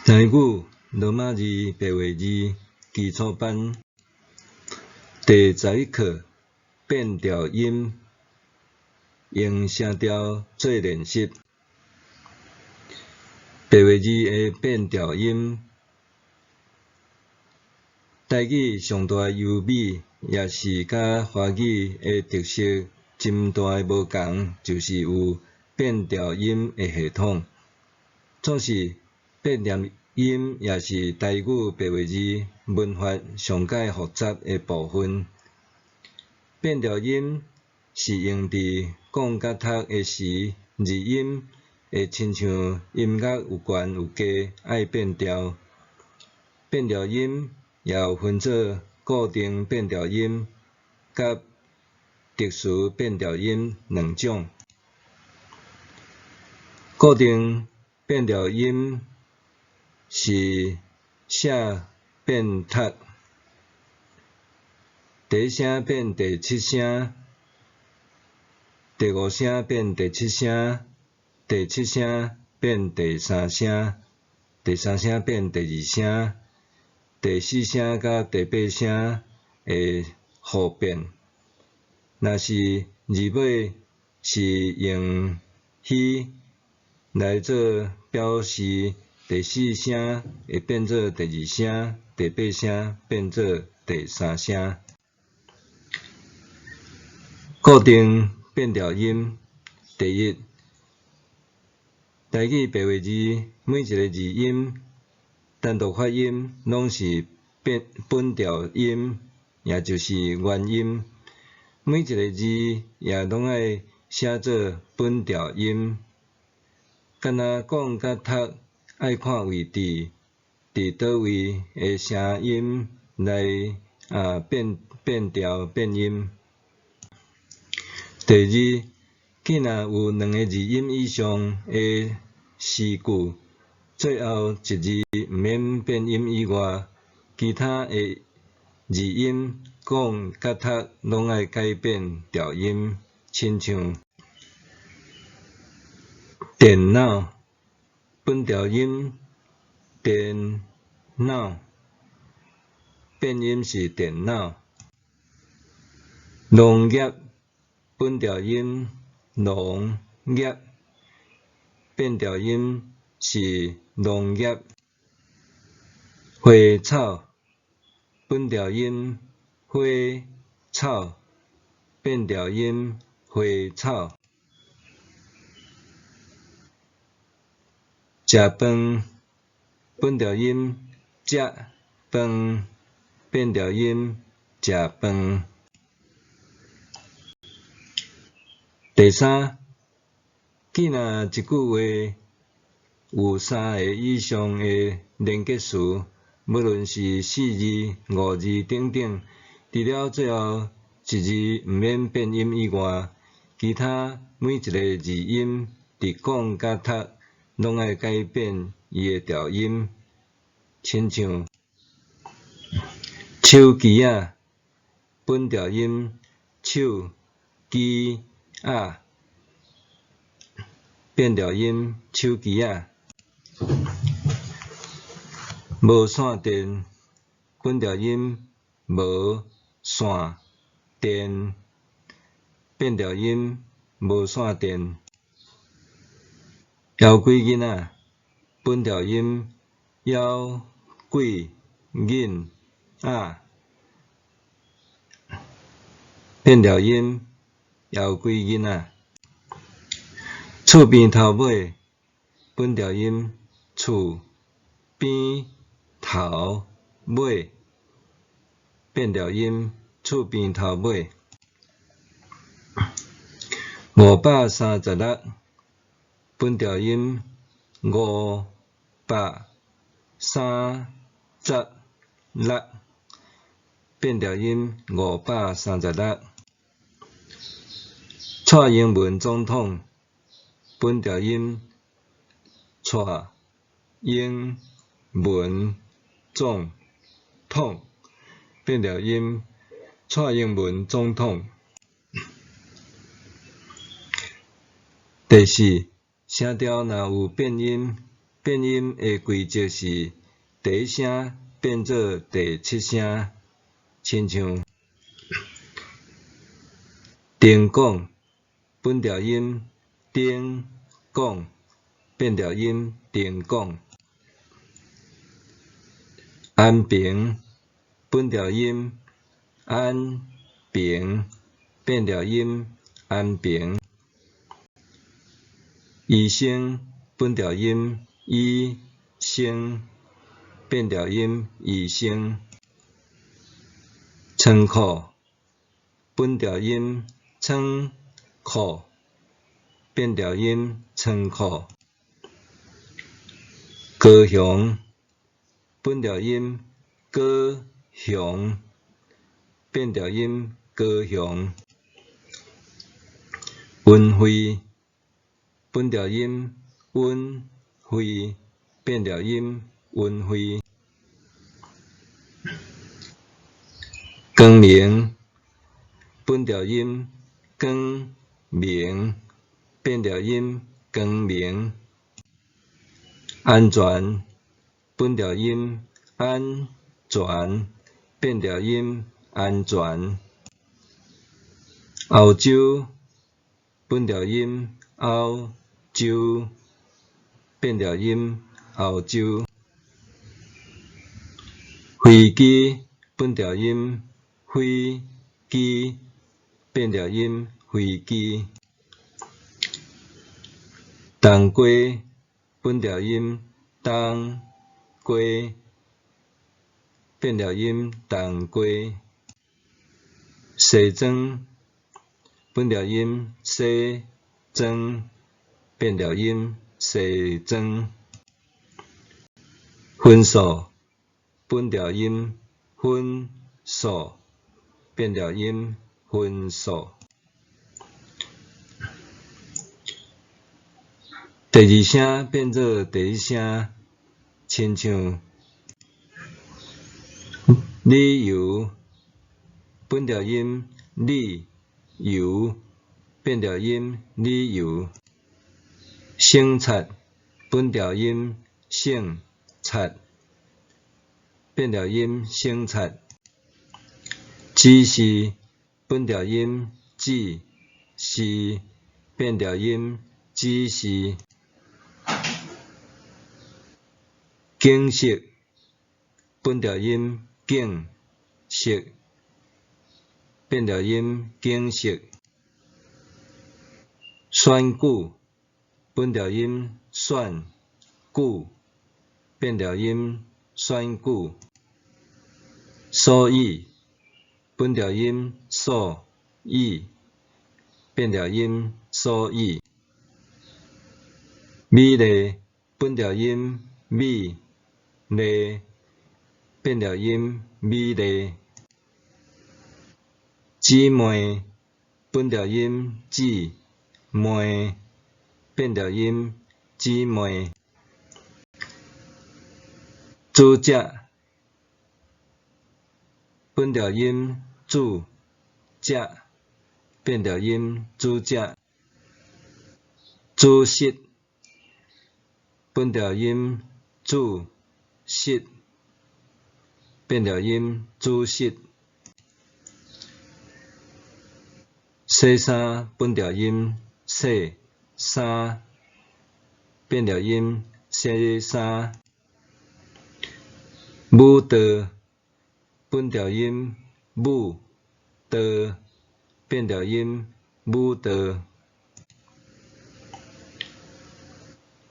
台語羅馬字白話字基礎班第11課變調音，用聲調做練習。白話字的變調音，台語上大的優美，也是佮華語的特色真大的無仝，就是有變調音的系統。總是變調音也是台語白話字文法上蓋複雜的部分。變調音是用佇講佮讀的時，字音會親像音樂有懸有低，愛變調。變調音也有分做固定變調音佮特殊變調音兩種。固定變調音是寫變讀，第一聲變第七聲，第五聲變第七聲，第七聲變第三聲，第三聲變第二聲，第四聲佮第八聲會互變。若是字尾是用虛來做表示，第四聲會變做第二聲，第八聲變做第三聲。固定變調音，第一，台語白話字每一个字音單獨發音攏是變本調音，也就是原音。每一个字也攏愛寫做本調音。敢若講佮讀愛看位置，佇佗位的聲音來變調變音。第二，既若有兩个字音以上的詩句，最後一字毋免變音以外，其他的字音講佮讀攏愛改變調音，親像電腦本調音電腦，變音是電腦。農業本調音農業，變調音是農業。花草本調音花草，變調音花草。食飯本調音食飯，變調音食飯。第三，既若一句話有三个以上的連結詞，無論是四字、五字等等，除了最後一字毋免變音以外，其他每一个字音佇講佮讀攏愛改變伊的調音，親像手機仔本調音手機仔，變調音手機仔。無線電本調音無線電，變調音無線電。枵鬼囡仔本調音枵鬼囡仔，變調音枵鬼囡仔。厝邊頭尾本調音厝邊頭尾，變調音厝邊頭尾。536本調音五百三十六，變調音五百三十六。蔡英文總統本調音蔡英文總統，變調音蔡英文總統。第四，聲調若有變音，變音的規則是第一聲變做第七聲，親像燈講，本調音燈講，變調音燈講。安平，本調音安平，變調音安平。醫生，本調音醫生，變調音醫生。倉庫，本調音倉庫，變調音倉庫。高雄，本調音高雄，變調音高雄。運費，本調音運費，變調音運費。光明，本調音光明，變調音光明。安全，本調音安全，變調音安全。歐洲，本調音歐洲，變調音歐洲。飛機，本調音飛機，變調音飛機。冬瓜，本調音冬瓜，變調音冬瓜。西裝，本調音西裝，變調音西裝。分數，本調音分數，變調音分數。第二聲變做第一聲，親像理由，本調音理由，變調音理由。省察，本調音省察，變調音省察。只是，本調音只是，變調音只是。景色，本調音景色，變調音景色。選舉，本調音選舉，變調音選舉。所以，本調音所以，變調音所以。美麗，本調音美麗，變調音美麗。姊妹，本調音姊妹，變調音姊妹。主食，本調音主食，變調音主食。主席，本調音主席，變調音主席。洗衫，本調音洗衫，變調音洗衫。舞蹈，本調音舞蹈，變調音舞蹈。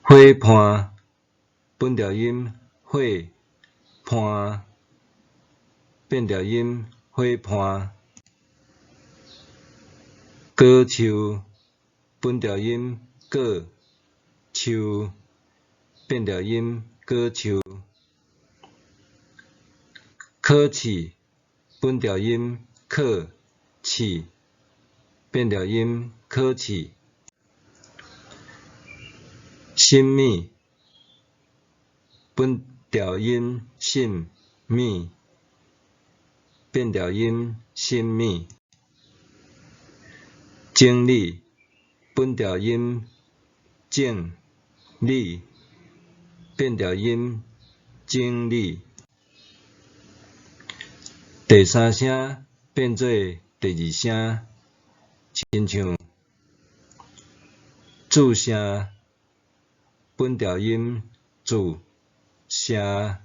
火伴，本調音火伴，變調音火伴。果樹，本調音果樹，變調音果樹。可耻，本調音可耻，變調音可恥。什物，本調音什物，變調音什物。整理，本調音整理，變調音整理。第三聲變做第二聲，親像注聲，本調音注聲，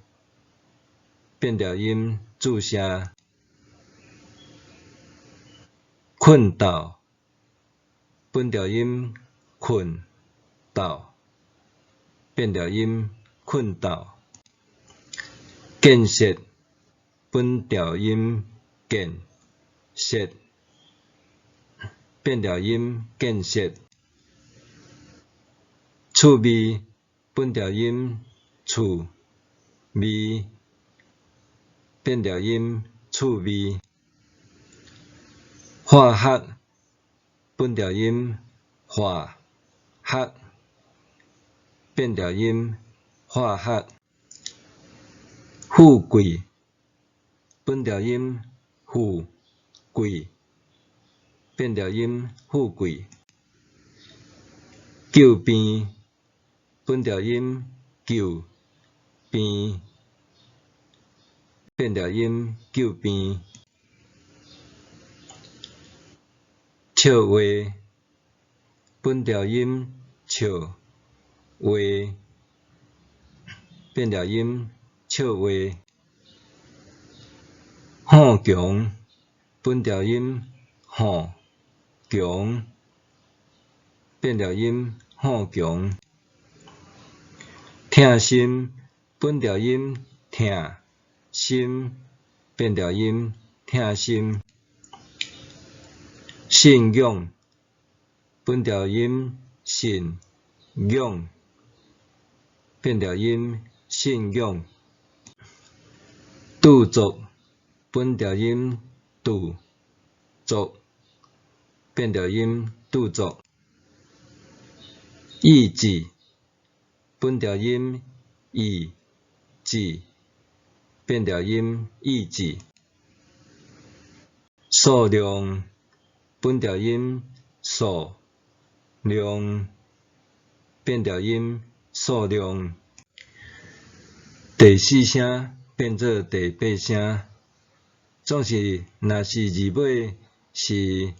變調音注聲。困鬥，本調音困鬥，變調音困鬥。建設，本調音建設，變調音建設。趣味，本調音趣味，變調音趣味。化學，本調音化學，變調音化學。富貴，本調音富貴，變調音富貴。救病，本調音救病，變調音救病。笑話，本調音笑話，變調音笑話。好強，本調音好強，變調音好強。疼心，本調音疼心，變調音疼心。信仰，本調音信仰，變調音信仰。著作，本調音著作，變調音著作。意志，本調音意志，變調音意志。數量，本調音數量，變調音數量。第四聲變做第八聲，總是若是字尾是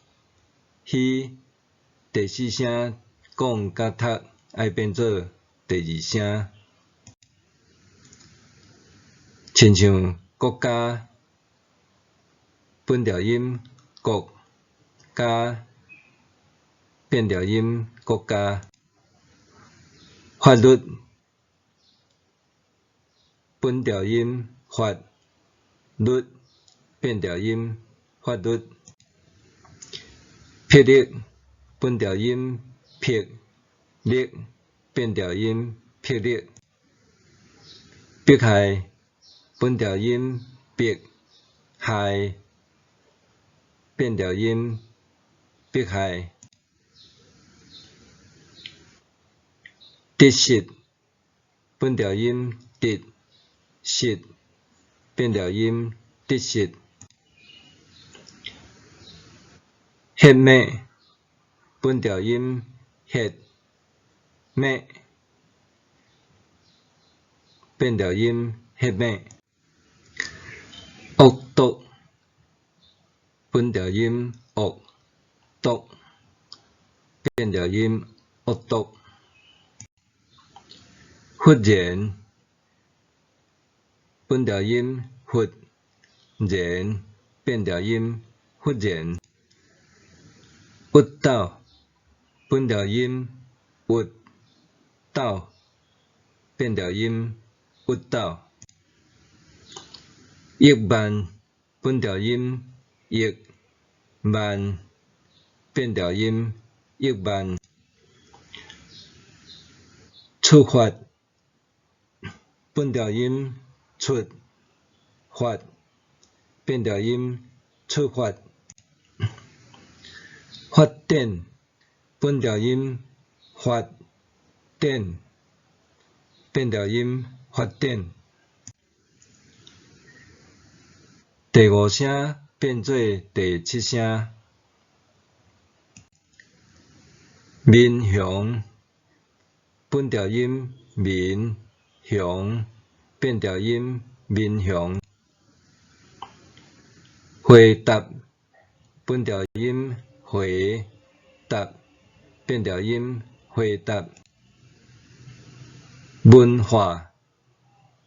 彼第四聲講佮讀愛變做第二聲，親像國家，本調音國家，變調音國家。法律，本調音法律，變調音法律。霹靂，本調音霹靂，變調音霹靂。迫害，本調音迫害，變調音迫害。得失，本調音得失，變調音得失。血脈，本調音血脈，變調音血脈。惡毒，本調音惡毒，變調音惡毒。忽然，本調音忽然，變調音忽然。鬱斗，本調音鬱斗，變調音鬱斗。億萬，本調音億萬，變調音億萬。出發，本調音出發，變調音出發。發展，本調音發展，變調音發展。第五聲變做第七聲。民雄，本調音民雄變調音民雄。回答變調音回答變調音回答。文化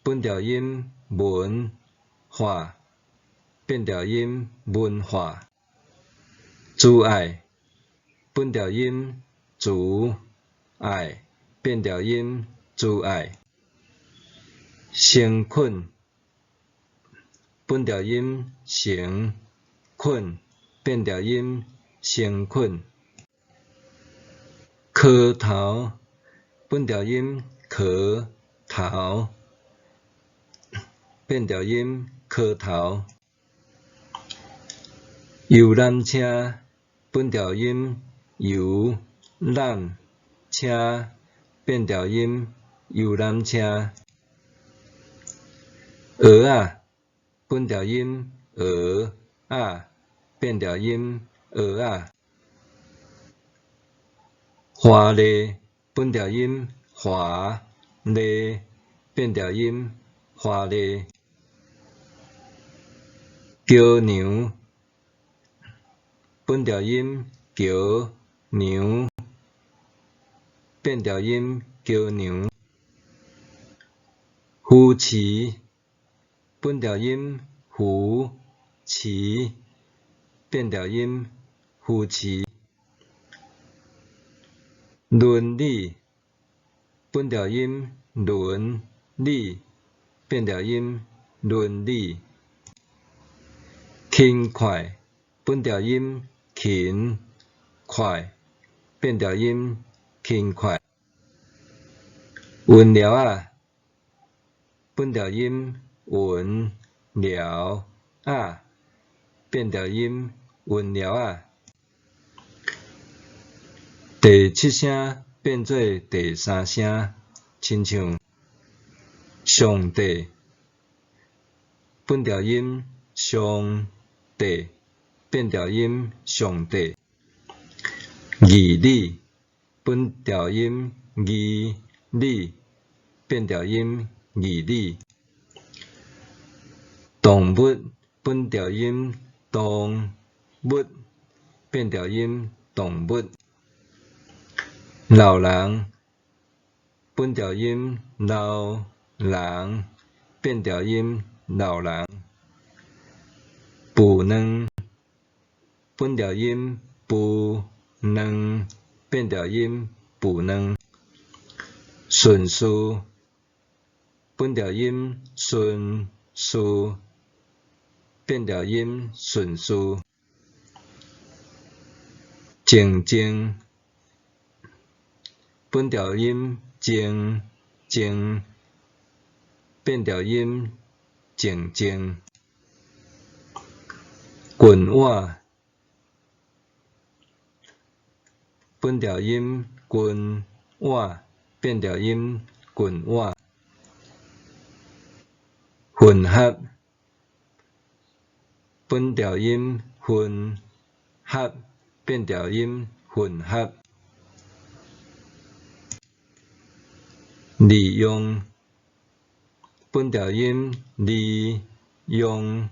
變調音文化變調音文化。慈愛變調音慈愛變調音慈愛。誠懇變調音誠懇變調音誠懇。蝌頭變調音蝌頭變調音蝌頭。遊覽車變調音遊覽車變調音遊覽車。蚵仔變調音蚵仔變調音蚵仔。華麗變調音華麗變調音華麗。橋梁變調音橋梁變調音橋梁。扶持變調音扶持變調音扶持。倫理變調音倫理變調音倫理。勤快變調音勤快變調音勤快。運寮仔變調音運寮仔變調音運寮仔。第七聲變做第三聲，親像上帝變調音上帝變調音上帝。義理變調音義理變調音義理。動物變調音動物變調音動物。老人變調音老人變調音老人。孵卵變調音孵卵變調音孵卵。順序變調音順序變調音順序。靜靜變調音靜靜變調音靜靜。近我變調音近我變調音近我。混合變調音混合變調音混合。利用變調音利用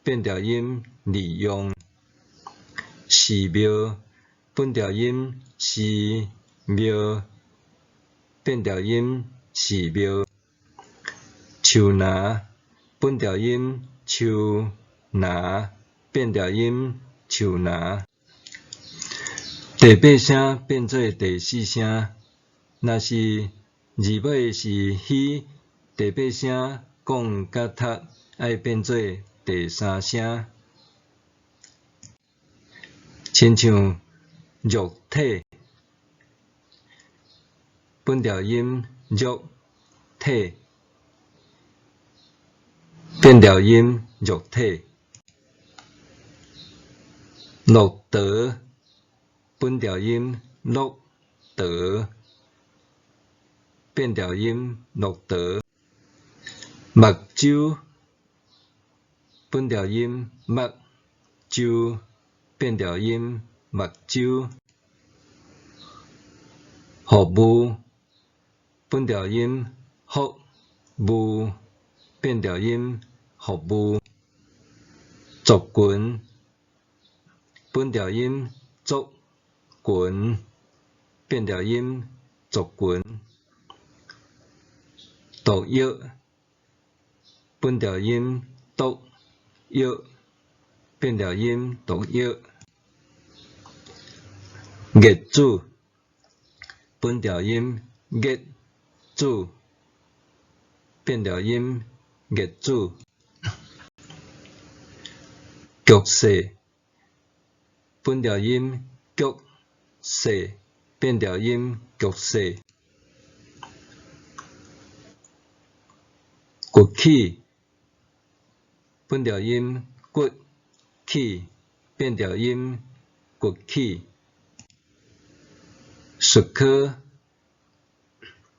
變調音利用。寺廟變調音寺廟變調音寺廟。樹林變調音樹林變調音樹林。第八聲變做第四聲，若是字尾是虛，第八聲講佮讀愛變做第三聲。親像肉體變調音肉體變調音肉體。駱駝變調音駱駝變調音駱駝。目睭變調音目睭變調音目睭。服務變調音服務，變調音服務。族群，本調音族群，變調音族群。毒藥，本調音毒藥，變調音毒藥。業主，本調音業主，變調音業主。局勢，本調音局勢，變調音局勢。崛起，本調音崛起，變調音崛起。術科，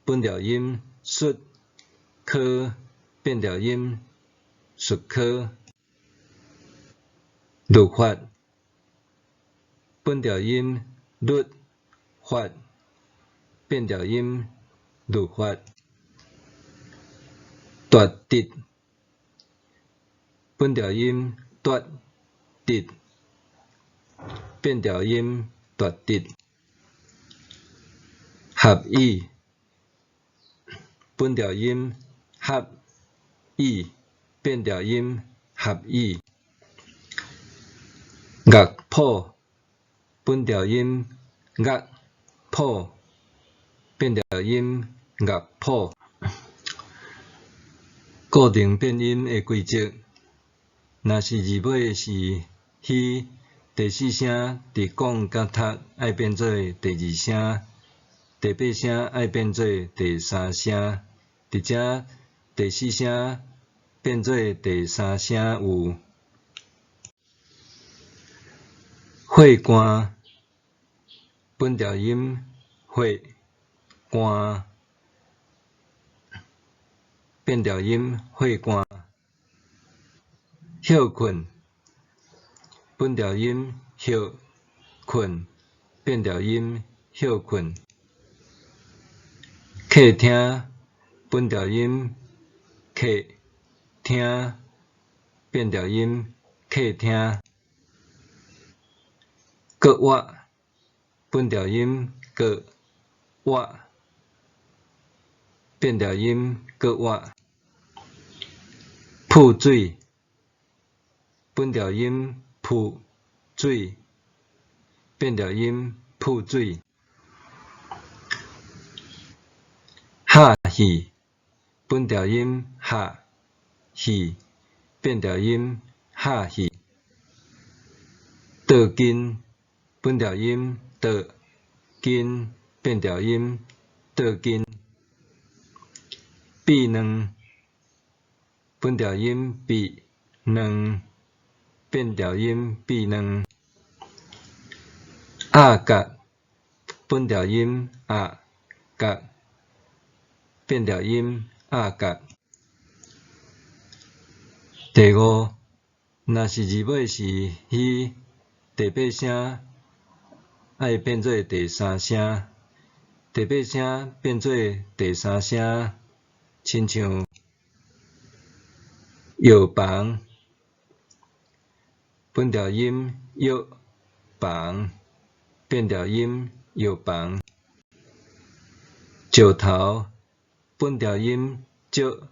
本調音術科，變調音術科。律法，本調音律法，變調音律法。奪得，本調音奪得，變調音奪得。合意，本調音合意，變調音合意。樂譜，本調音樂譜，變調音樂譜。固定變音的規則，若是字尾是虛，第四聲佇講佮讀愛變做第二聲，第八聲愛變做第三聲。佇遮第四聲變做第三聲有：血汗，本調音血汗，變調音血汗。歇睏，本調音歇睏，變調音歇睏。客廳，本調音客廳，變調音客廳。閣活，本調音閣活，變調音閣活。噴水，本調音噴水，變調音噴水。拍戲，本調音拍戲，變調音拍戲。倒筋，本調音倒筋，變調音倒筋。閉卵，本調音閉卵，變調音閉卵。鴨角，本調音鴨角，變調音鴨角。第五，若是字尾是虛，第八聲愛變做第三聲，第八聲變做第三聲，親像藥房，本調音藥房，變調音藥房。石頭，本調音石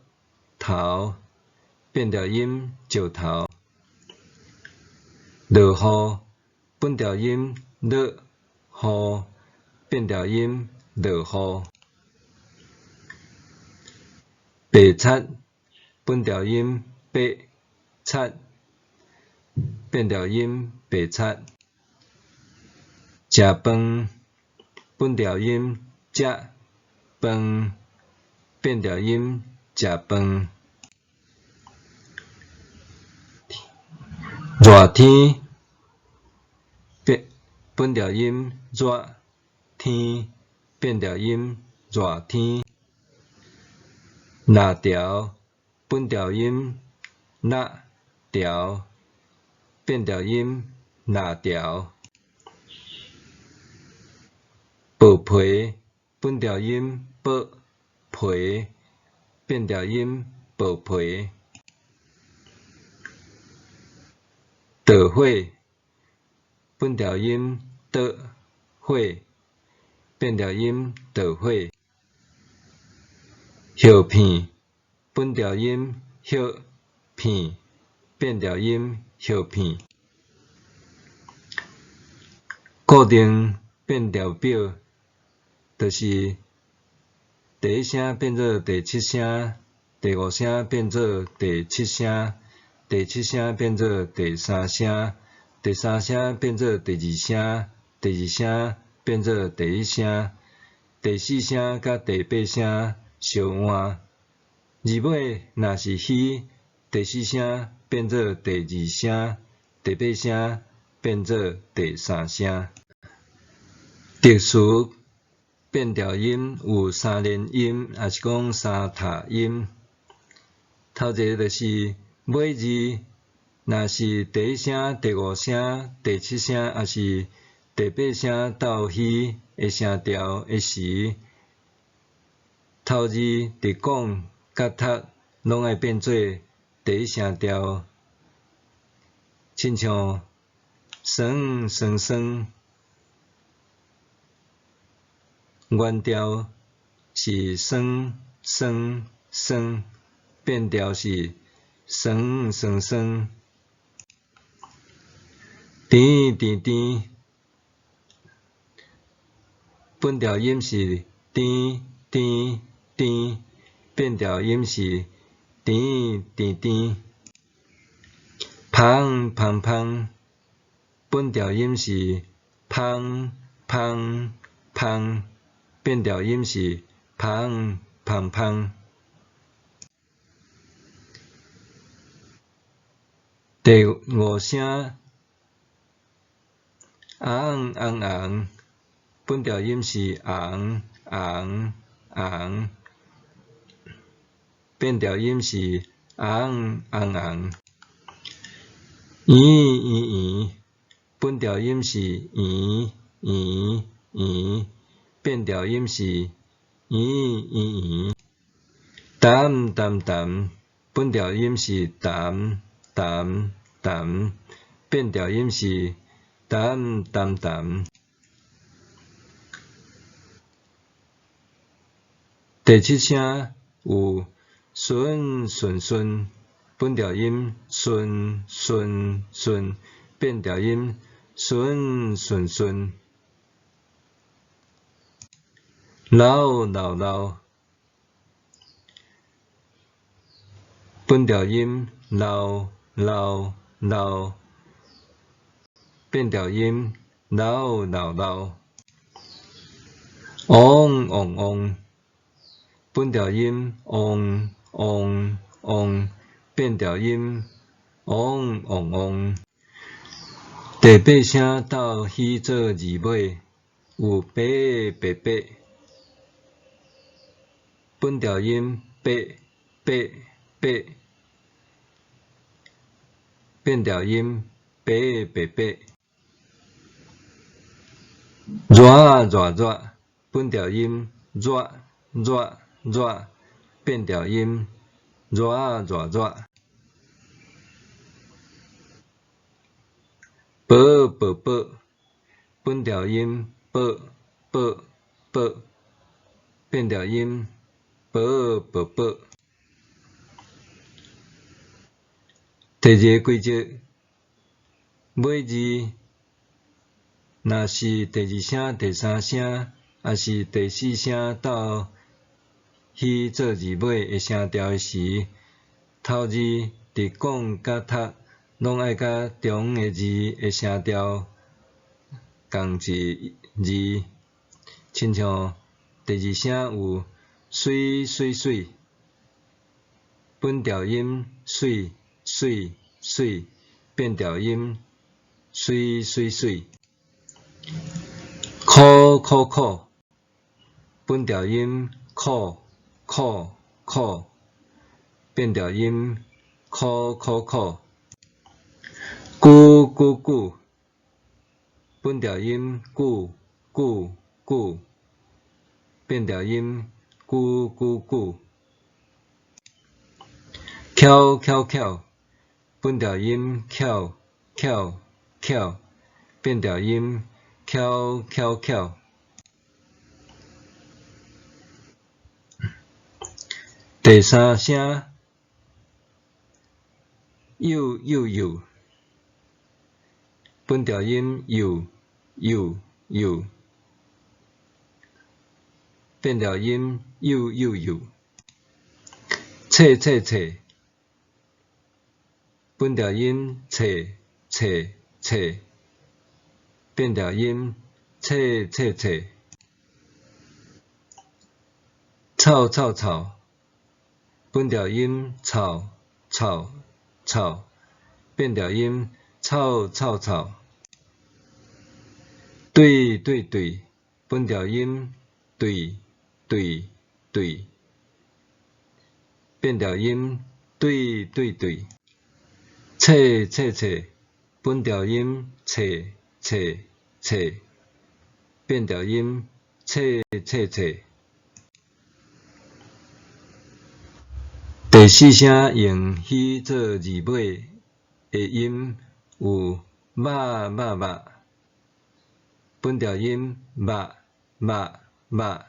頭，變調音石頭。落雨，本調音落雨，變調音落雨。白賊，本調音白賊，變調音白賊。食飯，本調音食飯，變調音食飯。熱天，變本調音熱天，變調音熱天。辣條，本調音辣條，變調音辣條。薄皮，本調音薄皮，變調音薄皮。著火，本調音的火，變調音著火。葉片，本調音葉片，變調音葉片。固定變調表，就是第一聲變做第七聲，第五聲變做第七聲，第七聲變做第三聲，第三聲變做第二聲，第二聲變做第一聲，第四聲佮第八聲相換。字尾若是虛，第四聲變做第二聲，第八聲變做第三聲。特殊變調音有三連音，抑是講三踏音。頭一个就是尾字，若是第一聲、第五聲、第七聲，抑是第八聲鬥虛的聲調的時，頭字佇講佮讀攏愛變做第一聲調，親像酸酸酸。原調是酸酸酸，變調是酸酸酸。甜甜甜，本調音是甜甜甜，變調音是甜甜甜。芳芳芳，本調音是芳芳芳，變調音是芳芳芳。第五聲尪尪尪，本調音是尪尪尪，變調音是尪尪尪。圓圓圓，本調音是圓圓圓，變調音是圓圓圓。澹澹澹，本調音是澹澹澹，變調音是澹澹澹。第七聲有順順順，本調音順順順，變調音順順順。老老老，本調音老老老，變調音老老老。嗡嗡嗡，本調音嗡嗡嗡，變調音嗡嗡嗡。第八聲鬥虛做字尾，有八八八，本調音八八八，變調音八八八。熱熱熱，本調音熱熱熱，變調音熱熱熱。薄薄薄，本調音薄薄薄，變調音薄薄薄。第二个規則，尾字若是第二聲、第三聲，抑是第四聲鬥虛做字尾的聲調的時，頭字佇講佮讀攏愛佮中的字的聲調仝一字，親像第二聲有媠媠媠，本調音媠媠媠，變調音媠媠媠。苦苦苦，本調音苦苦苦，變調音苦苦苦。久久久，本調音久久久，變調音久久久。巧巧巧，本調音巧巧巧，變調音巧巧巧。第三聲幼幼幼，本調音幼幼幼，變調音幼幼幼。冊冊冊，本調音冊冊冊，變調音冊冊冊。臭臭臭，本調音臭臭臭，變調音臭臭臭。對對對，本調音對對對，變調音對對對。冊冊冊，本調音冊冊冊，變調音冊冊冊。第四聲用喜做字尾的音有肉肉肉，本調音肉肉肉，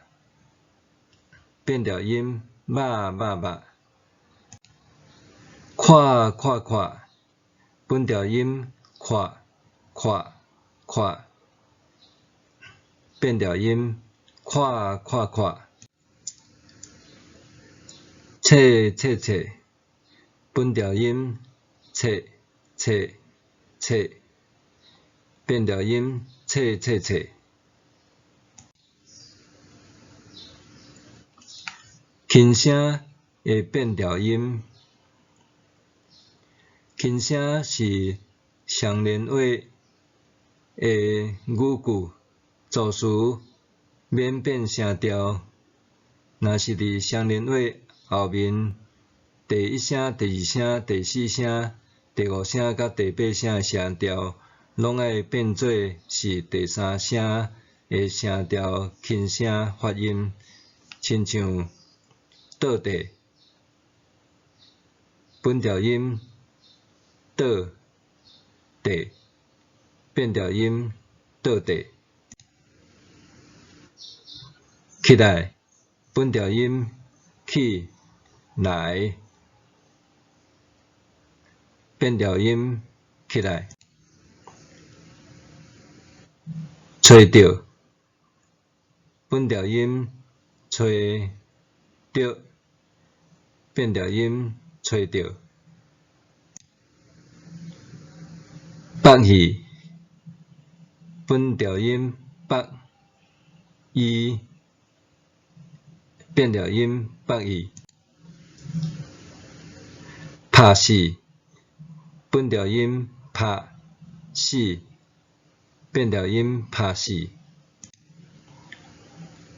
變調音肉肉肉。看看看，本調音看看看，變調音看看看。冊冊冊，本調音冊冊冊，變調音冊冊冊。輕聲的變調音，輕聲是雙連話的語句，助詞免變聲調。若是佇雙連話後面，第一聲、第二聲、第四聲、第五聲佮第八聲的聲調，攏愛變做是第三聲的聲調輕聲發音，親像倒地，本調音倒地，變調音倒地。起來，本調音起來，變調音起來。揣著，本調音揣著，變調音揣著。北去，本調音北伊，變調音北伊。拍死，本調音拍死，變調音拍死。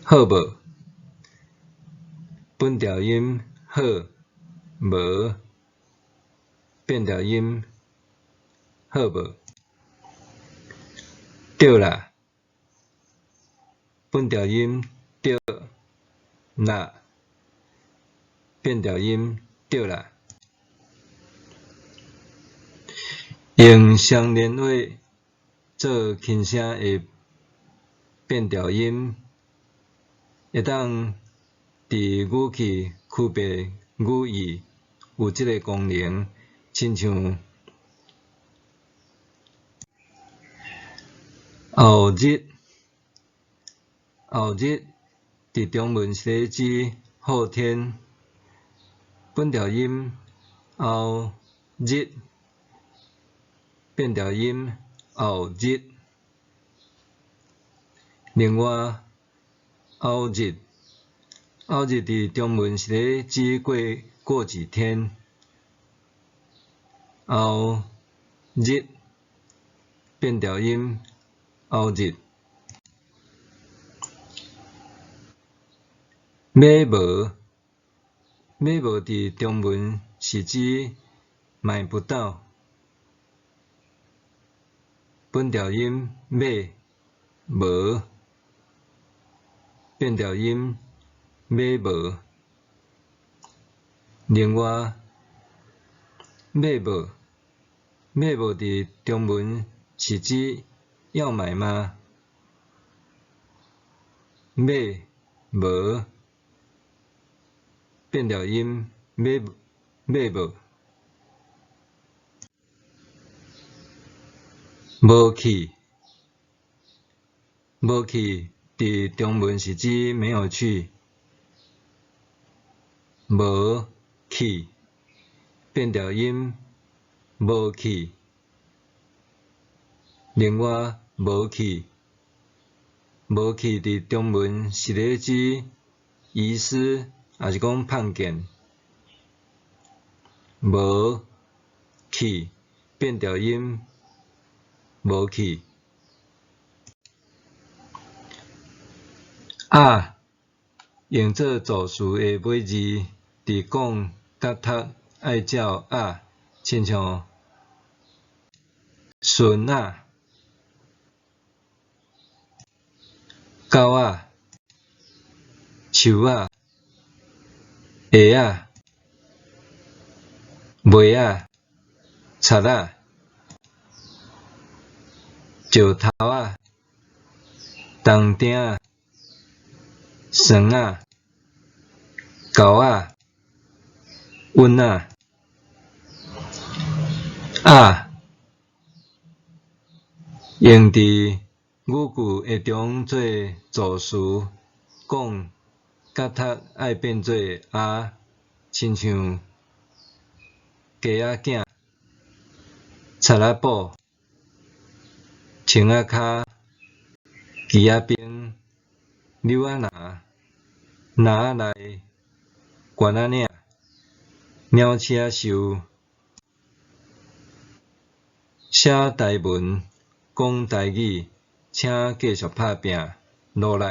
好無？本調音好無，變調音好無？對啦，本調音對啦，變調音對啦。用雙連話做輕聲的變調音，會當佇語氣區別語義，有這个功能，親像後日，後日佇中文是咧指後天，本調音後日，變調音後日。另外，後日，後日佇中文是咧指過過幾天，後日，變調音後日。買無，買無佇中文是指買不到，本調音買無，變調音買無。另外，買無？買無佇中文是指要買嗎？買無變調音，買買無？無去，無去佇中文是指沒有去。無去變調音，無去。另外，無去，無去佇中文是咧指遺失，抑是講麭見。無去變調音，無去。仔用做助詞的尾字，佇講佮讀愛照仔，親像孫仔、狗仔、樹仔、鞋仔、襪仔、賊仔、石頭仔、銅釘仔、床仔、猴仔、阮仔。仔用佇語句的中做助詞，講佮讀愛變做阿，親像雞仔囝、賊仔寶、穿仔跤、枝仔兵、柳仔林、籃仔內、懸仔領、鳥鼠仔獸。寫台文，講台語，請繼續拍拚，努力。